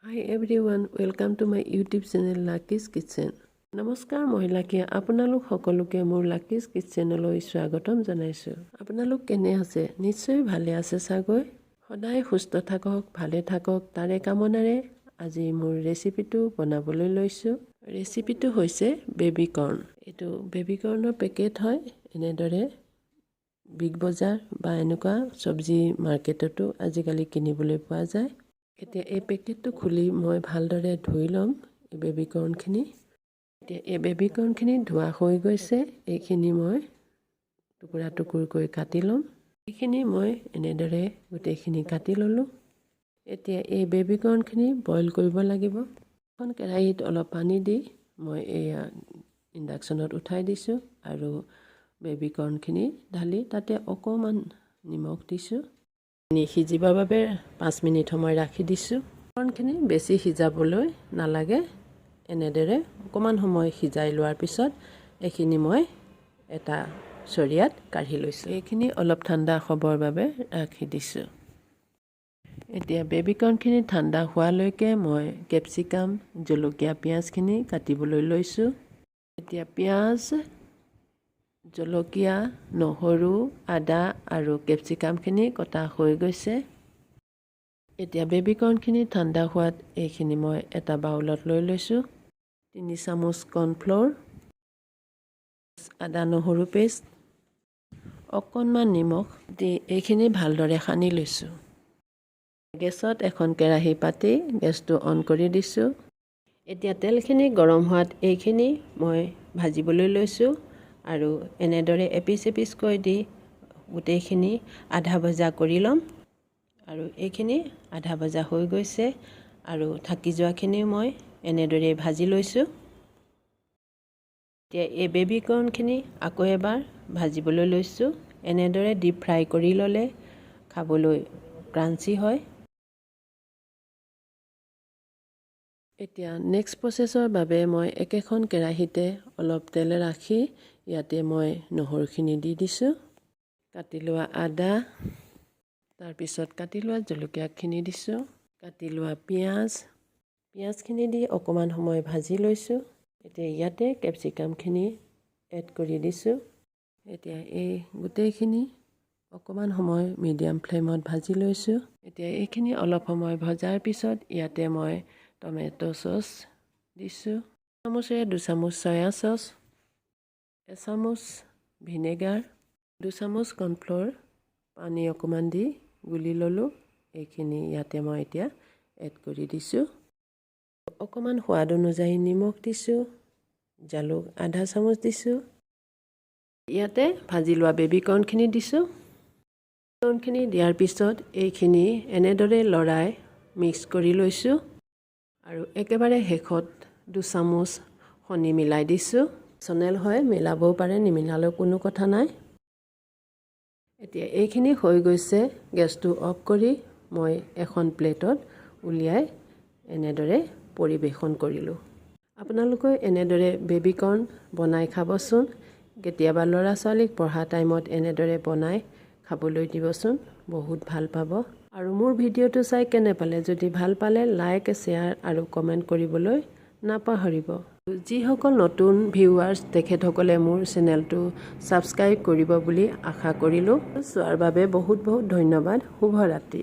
Hi everyone, welcome to my YouTube channel Lucky's Kitchen. নমস্কাৰ, মই লাকীয়ে আপোনালোক সকলোকে মোৰ লাকিজ কিটচেনলৈ স্বাগতম জনাইছোঁ। আপোনালোক কেনে আছে? নিশ্চয় ভালে আছে চাগৈ। সদায় সুস্থ থাকক, ভালে থাকক, তাৰে কামনাৰে আজি মোৰ ৰেচিপিটো বনাবলৈ লৈছোঁ। ৰেচিপিটো হৈছে বেবী কৰ্ণ। এইটো বেবী কৰ্ণৰ পেকেট হয়। এনেদৰে বিগ বজাৰ বা এনেকুৱা চব্জি মাৰ্কেটতো আজিকালি কিনিবলৈ পোৱা যায়। এতিয়া এই পেকেটটো খুলি মই ভালদৰে ধুই ল'ম এই বেবী কৰ্ণখিনি। এতিয়া এই বেবী কৰ্ণখিনি ধোৱা হৈ গৈছে। এইখিনি মই টুকুৰা টুকুৰকৈ কাটি ল'ম। এইখিনি মই এনেদৰে গোটেইখিনি কাটি ল'লোঁ। এতিয়া এই বেবী কৰ্ণখিনি বইল কৰিব লাগিব। এখন কেৰাহীত অলপ পানী দি মই এয়া ইণ্ডাকশ্যনত উঠাই দিছোঁ আৰু বেবী কৰ্ণখিনি ঢালি তাতে অকণমান নিমখ দিছোঁ। সিজিবৰ বাবে 5 মিনিট সময় ৰাখি দিছোঁ। কৰ্ণখিনি বেছি সিজাবলৈ নালাগে। এনেদৰে অকণমান সময় সিজাই লোৱাৰ পিছত এইখিনি মই এটা চৰিয়াত কাঢ়ি লৈছোঁ। এইখিনি অলপ ঠাণ্ডা হ'বৰ বাবে ৰাখি দিছোঁ। এতিয়া বেবীকৰ্ণখিনি ঠাণ্ডা হোৱালৈকে মই কেপচিকাম, জলকীয়া, পিঁয়াজখিনি কাটিবলৈ লৈছোঁ। এতিয়া পিঁয়াজ, জলকীয়া, নহৰু, আদা আৰু কেপচিকামখিনি কটা হৈ গৈছে। এতিয়া বেবীকৰ্ণখিনি ঠাণ্ডা হোৱাত এইখিনি মই এটা বাউলত লৈ লৈছোঁ। 3 চামুচ কৰ্ণফ্ল'ৰ, আদা নহৰু পেষ্ট, অকণমান নিমখ দি এইখিনি ভালদৰে সানি লৈছোঁ। গেছত এখন কেৰাহী পাতি গেছটো অন কৰি দিছোঁ। এতিয়া তেলখিনি গৰম হোৱাত এইখিনি মই ভাজিবলৈ লৈছোঁ আৰু এনেদৰে এপিচ এপিচকৈ দি গোটেইখিনি আধা ভজা কৰি ল'ম। আৰু এইখিনি আধা ভজা হৈ গৈছে আৰু থাকি যোৱাখিনিও মই এনেদৰেই ভাজি লৈছোঁ। এতিয়া এই বেবী কৰ্ণখিনি আকৌ এবাৰ ভাজিবলৈ লৈছোঁ। এনেদৰে ডিপ ফ্ৰাই কৰি ল'লে খাবলৈ ক্ৰাঞ্চি হয়। এতিয়া নেক্সট প্ৰচেছৰ বাবে মই একেখন কেৰাহীতে অলপ তেল ৰাখি ইয়াতে মই নহৰুখিনি দি দিছোঁ, কাটি লোৱা আদা, তাৰপিছত কাটি লোৱা জলকীয়াখিনি দিছোঁ, কাটি লোৱা পিঁয়াজ। পিঁয়াজখিনি দি অকণমান সময় ভাজি লৈছোঁ। এতিয়া ইয়াতে কেপচিকামখিনি এড কৰি দিছোঁ। এতিয়া এই গোটেইখিনি অকণমান সময় মিডিয়াম ফ্লেমত ভাজি লৈছোঁ। এতিয়া এইখিনি অলপ সময় ভজাৰ পিছত ইয়াতে মই টমেট' চচ দিছোঁ, চামুচেৰে 2 চামুচ চয়া চচ, এচামুচ ভিনেগাৰ, 2 চামুচ কৰ্ণফ্ল'ৰ পানী অকণমান দি গুলি ল'লোঁ। এইখিনি ইয়াতে মই এতিয়া এড কৰি দিছোঁ। অকণমান সোৱাদ অনুযায়ী নিমখ দিছোঁ, জালুক আধা চামুচ দিছোঁ। ইয়াতে ভাজি লোৱা বেবী কৰ্ণখিনি দিছোঁ। কৰ্ণখিনি দিয়াৰ পিছত এইখিনি এনেদৰে লৰাই মিক্স কৰি লৈছোঁ আৰু একেবাৰে শেষত 2 চামুচ শনি মিলাই দিছোঁ। অপশ্যনেল হয়, মিলাবও পাৰে, নিমিলালেও কোনো কথা নাই। এতিয়া এইখিনি হৈ গৈছে। গেছটো অফ কৰি মই এখন প্লেটত উলিয়াই এনেদৰে পৰিৱেশন কৰিলোঁ। আপোনালোকেও এনেদৰে বেবী কৰ্ণ বনাই খাবচোন। কেতিয়াবা ল'ৰা ছোৱালীক পঢ়া টাইমত এনেদৰে বনাই খাবলৈ দিবচোন, বহুত ভাল পাব। আৰু মোৰ ভিডিঅ'টো চাই কেনে পালে? যদি ভাল পালে লাইক, শ্বেয়াৰ আৰু কমেণ্ট কৰিবলৈ নাপাহৰিব। যিসকল নতুন ভিউৱাৰ্ছ, তেখেতসকলে মোৰ চেনেলটো ছাবস্ক্ৰাইব কৰিব বুলি আশা কৰিলোঁ। চোৱাৰ বাবে বহুত বহুত ধন্যবাদ। শুভৰাত্ৰি।